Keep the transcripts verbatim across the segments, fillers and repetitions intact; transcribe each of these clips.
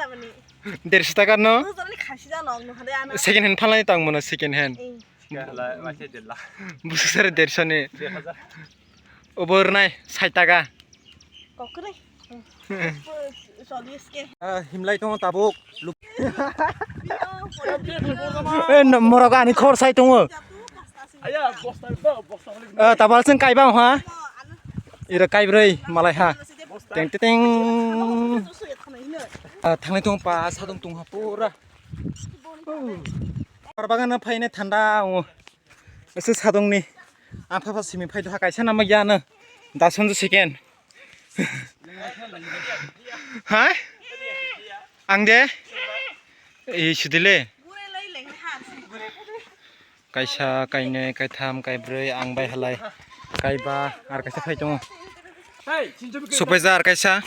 lamani. Derso taka no? Buzor ni khasi da nok no hade ana. Second hand phalai tang mano second hand. Eh. Kala waise dela. Busu sare derso ni. Dui hajar. Obo rwnai sait taka. Kokre. Cholish ke. Ah, himlai tongo tabuk. Eh, no, morok ani khor sai tongo. Aya, bosta, bosta holi. Ah, tabal seng kaiba ha. Ira kaibroi malai ha. Teng teng. Ah, thangnai tong pa, sadong tong ha pura. Par bagana phaine thanda. Ese sadong ni. Ang pha pha simi phai doha kaisa nama ya no. Dason jo second. Ha? Ang de? Ei sudile. Kaisa, kainwi, kaitham, kaibrwi, ang bai halai, kaiba, ar kaisa phai tongo. Supaija ar kaisa.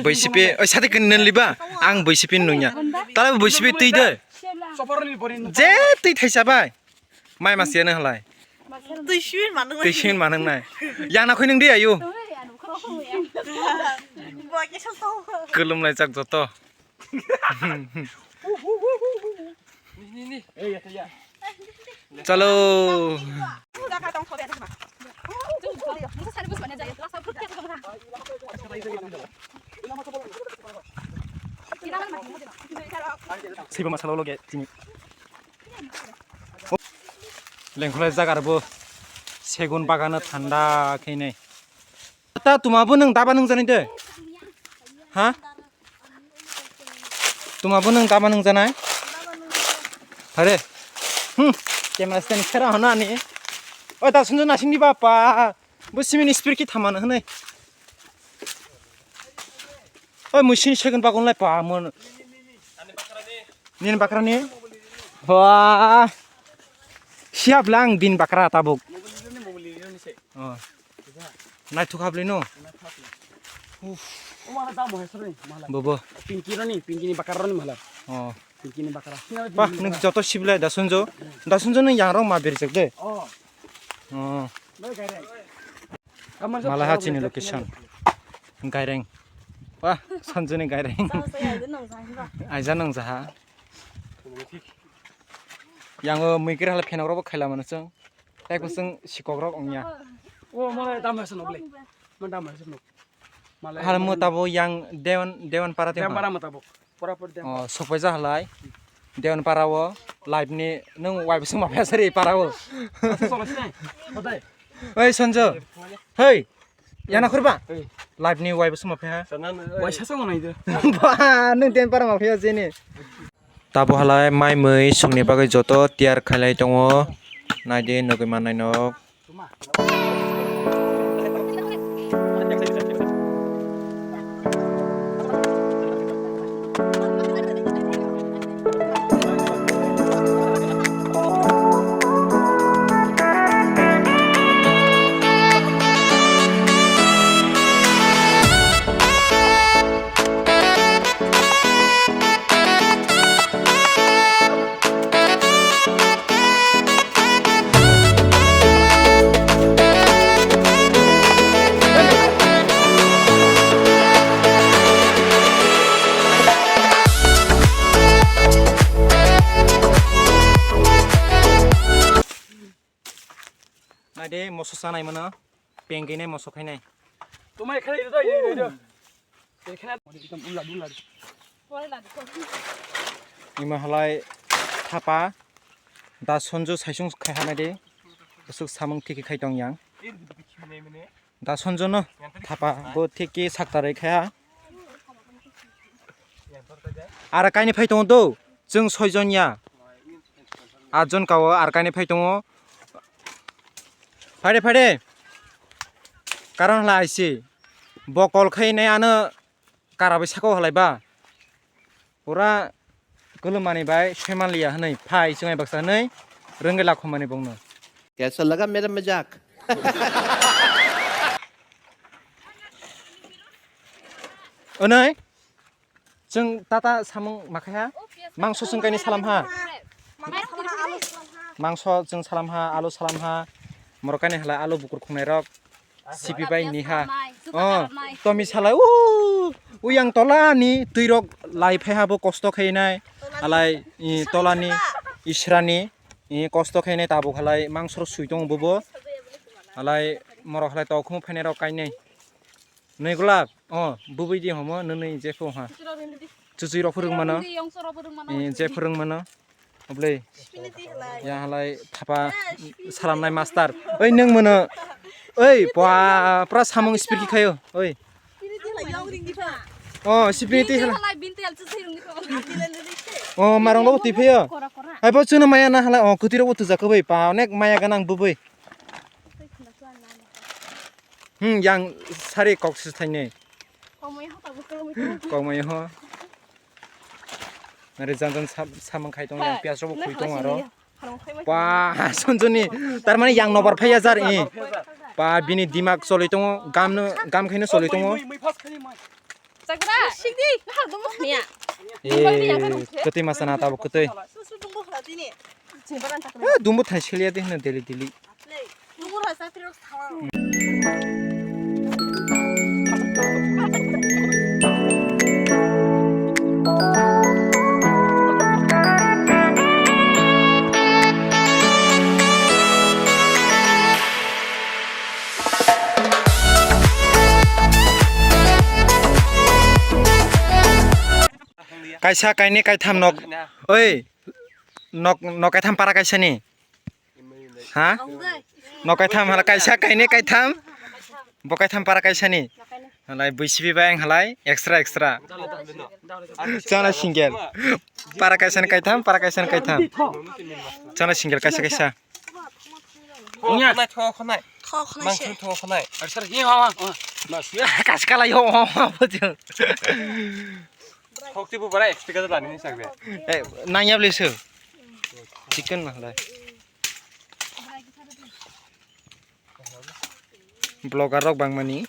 Boisipi, oi sadi kini liba, ang boisipi nungya. Tala boisipi twi de. Je twi thaisa bai. Mai mas yana halai. Twi simin manung. Twi simin manung nai. Yang na khoi nung di ayu. Bo ke sal to. Kelum lai jak joto. Chalo. Sibo masala loge tini. Lengkhulai jaga rebo segun bagano thanda khainai. Ta tuma bo nwng daba nwng jani de? Ha? Tuma bo nwng daba nwng janai? Hare. Hmm. Camera stand khera hona ni. Oi ta sunjo nasing di bapa. Bo simi ni speed ki thamana hwnwi. Oi muisini second bagon lai pa mon. Nini bakrani? Wah. Siap lang bin bakra tabuk. Oh. Naithok habli no. Uff. O mala dam hai sori mala. Bobo. Pinki roni, pinki ni bakar roni mala. Oh. Pinki ni bakar. Bah, nung joto sibilai da sunjo. Da sunjo nung yang rong ma birjak de. Oh. Oh. Bai gaireng. Mala ha chini location. Gaireng. Wah, Sanjuni gaireng. Aija nang jaha. Yango muikir hala phenok robo khaila mano chwng. Tai kusung sikok rok ongya. O mala dam hai sori nok le. Ma dam hai sori nok. Mala. Hala mo tabo yang Dewan, Dewan para te. Dewan para mo tabo. Pura pura Dewan. Oh, sokpaija halai. Dewan para o live ni nung wai bising ma phasari para o. Asa solo sinai. Kodai. Oi Sanjo. Hei. Yana khurba. Hei. Live ni wai bising ma pha. Wai sasa mo nai do. Ba nung Dewan para ma pha jeni. Tabo halai mai mui songni bagwi joto tiyar khailai tongo. Naidi nugwi mannai nok. Naide moso sanai mano, pengkine moso khainai. Tumai khainai do, do, do, do. Ekhane ekdom uladu, uladu. Ima halai thapa da sonjo saisung khai hanai de. Asuk samung thiki khai tong yang. Da sonjo no thapa bo thiki saktarwi khai ha. Ara kaini phai tongo do, chwng soijon ya. Atjon kao ar kaini phai tongo. Phade, phade. Karon hla aisi. Bo kol khainai ano karabai saka halai ba. Pura kulumani bai soimanliya hwnwi phai chwngai baksa hwnwi rwngwi lakhumani bongno. Kaisa laga mera majak? Onoi? Chwng tata samung makhaiha, mangso chwng kaini salam ha. Mangso chwng salam ha, alu salam ha, morok kaini halai alu bukur khungnai rok, sipi bai ni ha. Oh, tomi salai, uh, uyang tola ni twi rok lai phai ha bo kosto khainai, alai, i, tola ni isra ni, i, kosto khainai tabuk halai mangso sui tongo bobo, alai morok halai tokhumu phainai rok kainai. Nui gulab, oh, bubui di homo, nini je pho ha. Chuchui rok phwrwng mano. Eh, je phwrwng mano. Oblei. Ya halai thapa salamnai master. Oi, nung mano. Oi, pua, pra samung speed khayo. Oi. Oh, sipini ti hala. Oh, marong lo ti phayo. Hai bo chuna maya na hala. Oh, kutiro bo tujak bai pa. Onek maya ganang bubui. Hmm, yang sari kok si thainai. Kokmai ho tabuk kokmai ho. Kokmai ho. Nare jan jan sam-, samung khai tong yang piyas rok bo khui tong aro. Pa, Sanjuni, tar mane yang nobar phaiya jar i. Pa, bini dimak choli tongo, gam no, gam khaino choli tongo. Chagra. Sikdi. Nahar dumo khniya. Eh, kwtwi masa na tabuk kwtwi. Susu dumo khla dini. Eh, dumo thai seliya de hwno daily daily. Dumo ra sa phirok thawa. Kaisa, kaini, kaitham nok. Oi. Nok, nok kaitham para kaisa ni. Ha? Nok kaitham hala kaisa, kaini, kaitham. Bo kaitham para kaisa ni. Halai B C P bai ang halai extra, extra. Chana single. Para kaisa ni kaitham, para kaisa ni kaitham. Chana single kaisa, kaisa. Khonai, tho khonai. Tho khonai se. Mangso tho khonai. Ar sir, hi ha ha. Mas ya. Kas kala yo, ha ha, bujung. Khok ti bu bara expect ka lani ni sagbe. Eh, nang ya beli su. Chicken mah lai. Vlogger rok bangmani.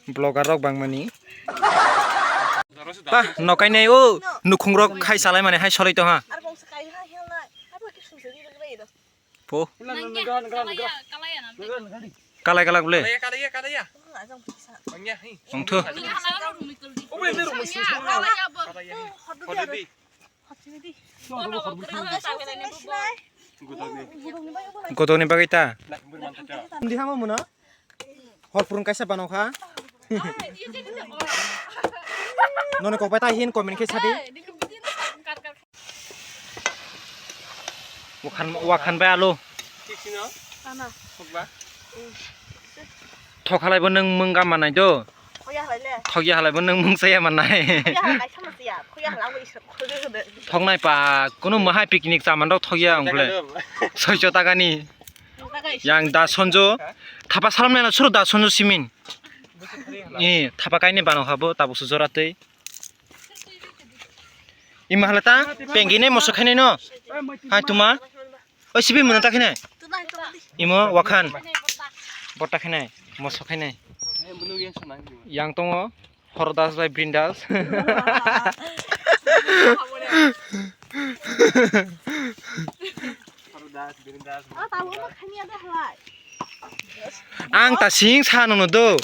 Vlogger rok bangmani. Ta, nokai nai o, nukhung rok khai salai mani hai solai tong ha. Po. Kalai kalak ble. Ongthu. Godokni bagwi ta. Di hama muna. Hor phurung kaisa bano kha. Noni kokbai ta hin comment khe sadi. Wakhan, wakhan bai alu. Thok halai bo nwng mung gam manai do. Thok ya halai bo nwng mung saya manai. Thok nai pa, kunu mahai picnic chaman rok thok ya ongkle. Soicho takani. Yang da sonjo. Thapa salam nai suru da sonjo simin. Eh, thapa kaini bano habo tabuk su jora tei. Ima hala ta pengine moso khainai no. Hai tuma. Oi sibi muna ta khainai. Imo wakhan. Bota khainai. Moso khainai. Yang tongo. Horodas bai Brindas. Ang ta sing sa nono do.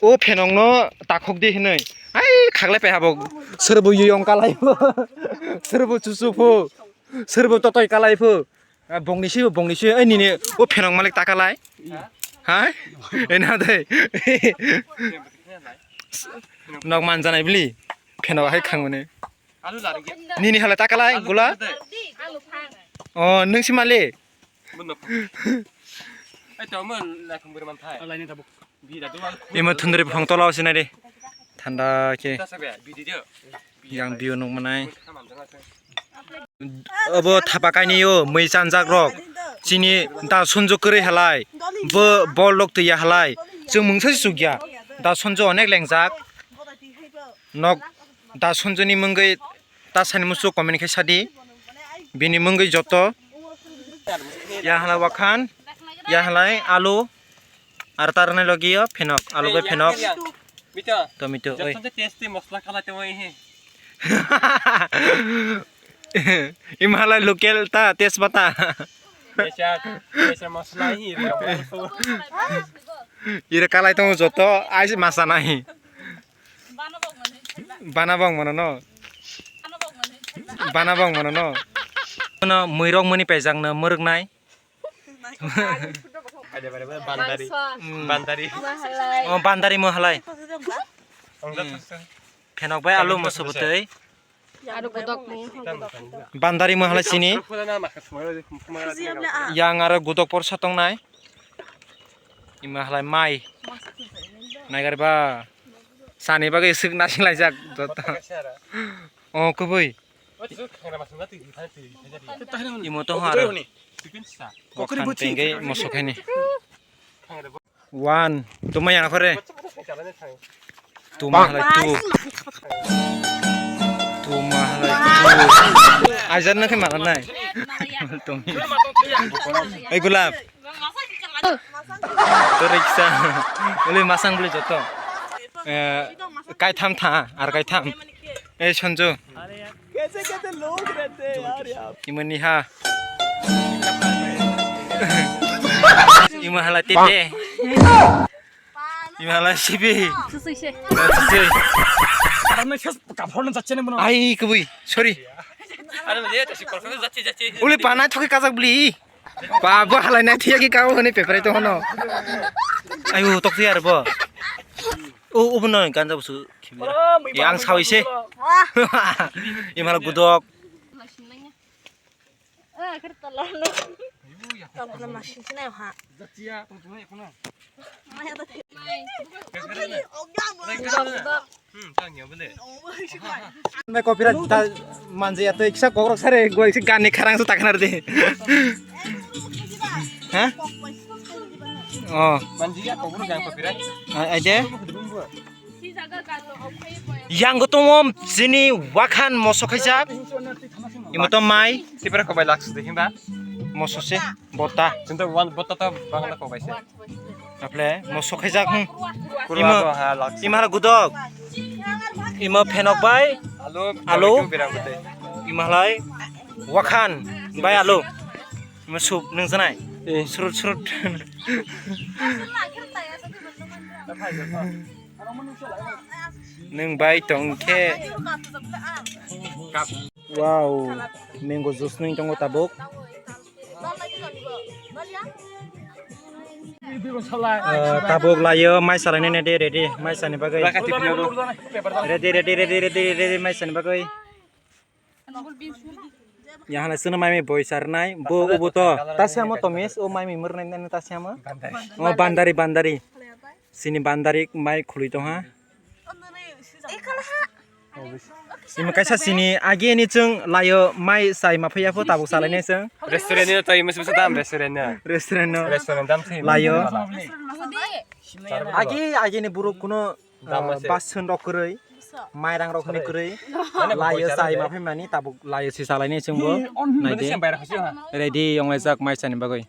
O phenok no takhok di hinui. Ai khaklai pai habo. Serbo yong kalai bo. Serbo chuchu pho. Serbo totoi kalai pho. Ah, bongni si, bongni si. Ai nini o phenok malik takalai. Ha? Ena dai. Nok manjanai bili. Phenok hai khangmani. Nini hala takalai gula. Oh, nung si mali. Imo thundri buphang tola o sinai de. Thanda khe. Yang view nukmanai. Obo thapa kainwi o mui chanjak rok. Chini da sonjo kwrwi halai. Bo bol rok twiya halai. Chwng mungsa se chukya. Da sonjo onek lengjak. Nok da sonjoni mungwi ta sani muchuk comment khe sadi. Bini mungwi joto. Ya hala wakhan. Ya halai alu. Ar tarnai logi o phenok, alu bai phenok. Mito. Tomato, oi. Joto je testi mosla khalai tongwi he. Ima halai local ta test bata. Esa, esa mosla hi. Ira kalai tongo joto, ais masa nahi. Bana bong mano no. Bana bong mano no. No, muirok mani pejak no muruk nai. Bandari. Hmm. Bandari. Oh, bandari mo halai. Phenok bai alu moso bwtwi. Aro godok mo. Bandari mo halai sini. Yang aro godok porsa tongnai. Ima halai mai. Naigar ba. Sani bagwi swk nasinglai jak joto. Oh, kubui. Imo to haro. Kokri buchi. Tengge mosok haini. One. Tuma yang khore. Tuma halai tu. Tuma halai tu. Ajar na khe mana nai. Tumi. Ei gulab. To riksa. Uli masang beli joto. Eh, kaitham tha, ar kaitham. Eh, sonjo. Imani ha. Ima hala tete. Ima hala sibi. Susui se. Susui. Ai, kubui. Sorry. Uli panai thoki kajak beli. Ba, bo halai nai thiya ki kabo hwnwi peprai tong hono. Ayo, tok thiya ar bo. O, o bono ganja busu khibira. E, ang sawi se. Imala gudok. Nai copyright ta manjaya tei kisa kokrok sare goi kisa gani kharang su takhanar de. Ha? Oh. Manjaya kokrok jang copyright. Ai de. Yang gotomom sini wakhan moso khaijak. Imoto mai. Sipra kobai laksu de himba. Moso se bota. Sinto wan bota to bangla ko bai se. Aple moso khaijak, hmm. Kurwa Ima, to ha lak. Ima hala gudok. Ima phenok bai. Alo, Alo. Alo. Berang bete. Ima halai wakhan bai alo. Ima sup nung janai. Eh. Surut surut. Nung bai tong khe. Wow, mango juice nung tongo tabuk. Eh, tabuk layo, mai salai nene de ready, mai sani bagwi. Ready, ready, ready, ready, ready, mai sani bagwi. Yang hala seno mai mi boi sarnai, bo ubo to. Tasiamo tomis, o mai mi mernai nene tasiamo. O bandari, bandari. Sini bandari mai khului tong ha. Ima kaisa sini agi ni chwng layo mai sai ma phaiya pho tabuk salai nai chwng. Restaurant ni to ima sibsa dam restaurant na. Restaurant no. Restaurant dam si. Layo. Agi, agi ni buruk kuno, Dam ah, se. Bason rok kwrwi, mairang rok hwnwi kwrwi, layo chai ma phaimani tabuk layo si salai nai chwngbo. Naidi. Ready yong laijak mai sani bagwi.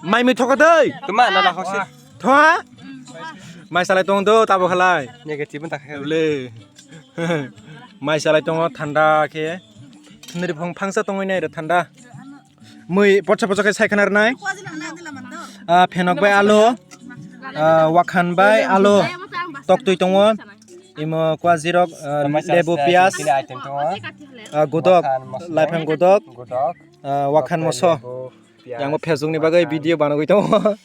Mai mi thoka dei. Tuma na na hosi. Thoa? Mai salai tong do tabuk halai. Negative ta khe. Le. Mai salai tongo thanda khe. Thwnri phang phangsa tongwi nai re thanda. Mui pocha pocha khe sai khana rwnai. Ah, phenok bai alu. Ah, wakhan bai alu. Toktwi tongo. Imo kwajirok, ah, lebu, piyas. Ah, godok, laifang godok. Ah, wakhan moso. Yang bo Facebook ni bagwi video banogwi tongo.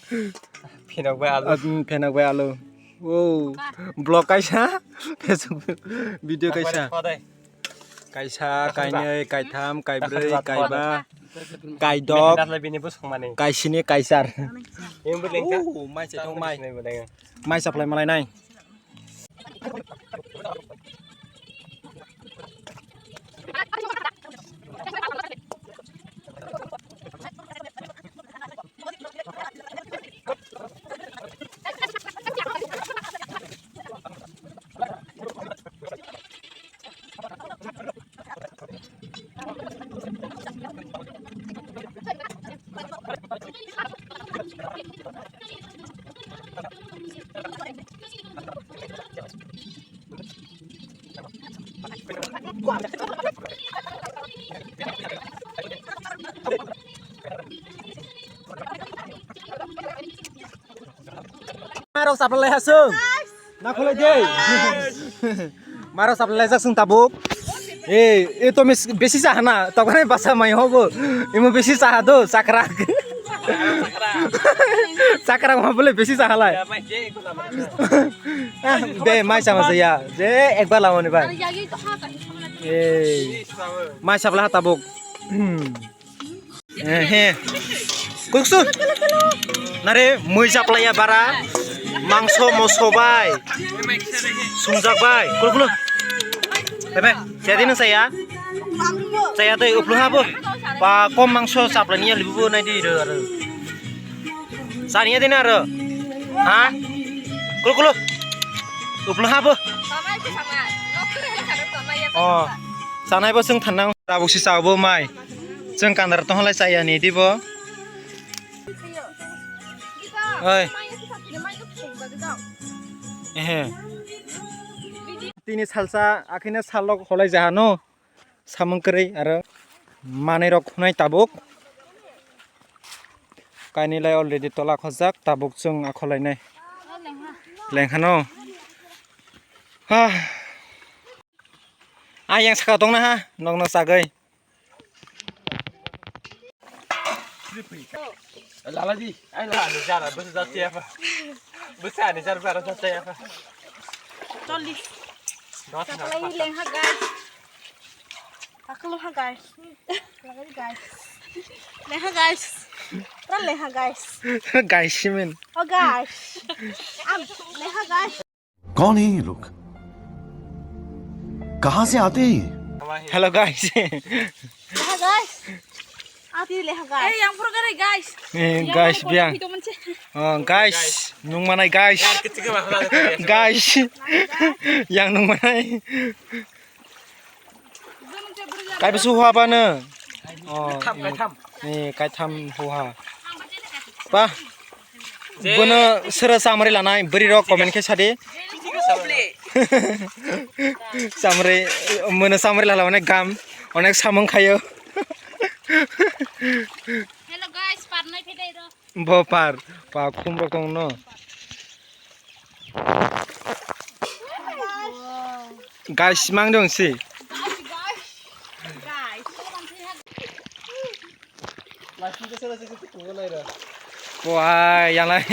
Phenok bai alu. Ah, mm, phenok bai alu. Wow. Vlog kaisa. Facebook video kaisa. Kaisa, kainwi, kaitham, kaibrwi, kaiba, kaidok, kaisini, kaisar. Oh, mai se thong mai. Mai supply malai nai. Marok saplai hasung. Nakhulai dei. Marok saplai jak sung tabuk. Eh, eh, to mis besi sahana. Tokane basa mai hobo. Imo besi saha do, sakrak. Sakrak ma bole besi sahalai. Ah, de mai sama saya. Je ekbar lama ni bai. Eh, mai saplai tabuk. Hmm. Eh, he. Kuksu. Nare mui saplaya bara. Mangso moso bai. Sungjak bai. Kulu kulu. Ebe, jadi nang saya. Saya tei uplu habo. Pa kom mangso saplani ya libu nai di ro ro. Sani ya dina ro. Ha? Kulu kulu. Uplu habo. Oh. Sanai bo sung thanang. Tabuk si sabo mai. Chwng kandar tong halai chaya ni dibo. Oi. Ehe. Tini salsa akhine salok holai jahano samung kwrwi aro manwi rok khunai tabuk. Kainwi lai already tola khojak tabuk chwng akholai nai. Lenghano. Ha. Ah, yang saka tongna ha, nokno sagwi. Lalaji, ai la ni jara, bwsa jatiya pa. Bwsa ni jara, bara jatiya pa. Chollish. Dos na. Saplai lengha, guys. Taklo ha, guys. Lagari, guys. Lengha, guys. Ra lengha, guys. Guys, simen. Oh, guys. Am, lengha, guys. कौन है ये लोग? कहाँ से आते हैं ये? Hello guys. Leha guys. Ati leha guys. Eh, yang pura gari guys. Eh, yang guys, pura biang. Itu menceh. Oh, guys, nung manai guys. Guys. Yang nung manai. Kai besu hua ba ne? Oh, kaitham, kaitham. Ni kaitham huha. Pa. Bono sero samri lanai bwrwi rok comment khe sadi. Samri, mono samri lala onek gam, onek samung khayo. Hello guys, parnoi phedai ro. Bo par, pa khum rok tong no. Guys, mang dong si. Wah, yang lain.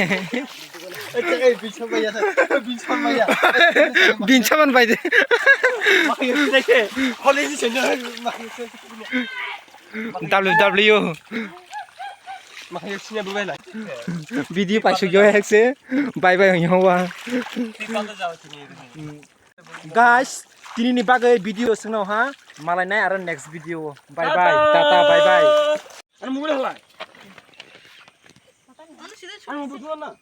Binsaman bai de. W W. Video paisuk yo hekse. Bye bye hong wa. Guys, tini ni bagwi video sengno ha. Malai nai aro next video. Bye bye. Tata, bye bye. Ano mobile halai. Ano mobile halai.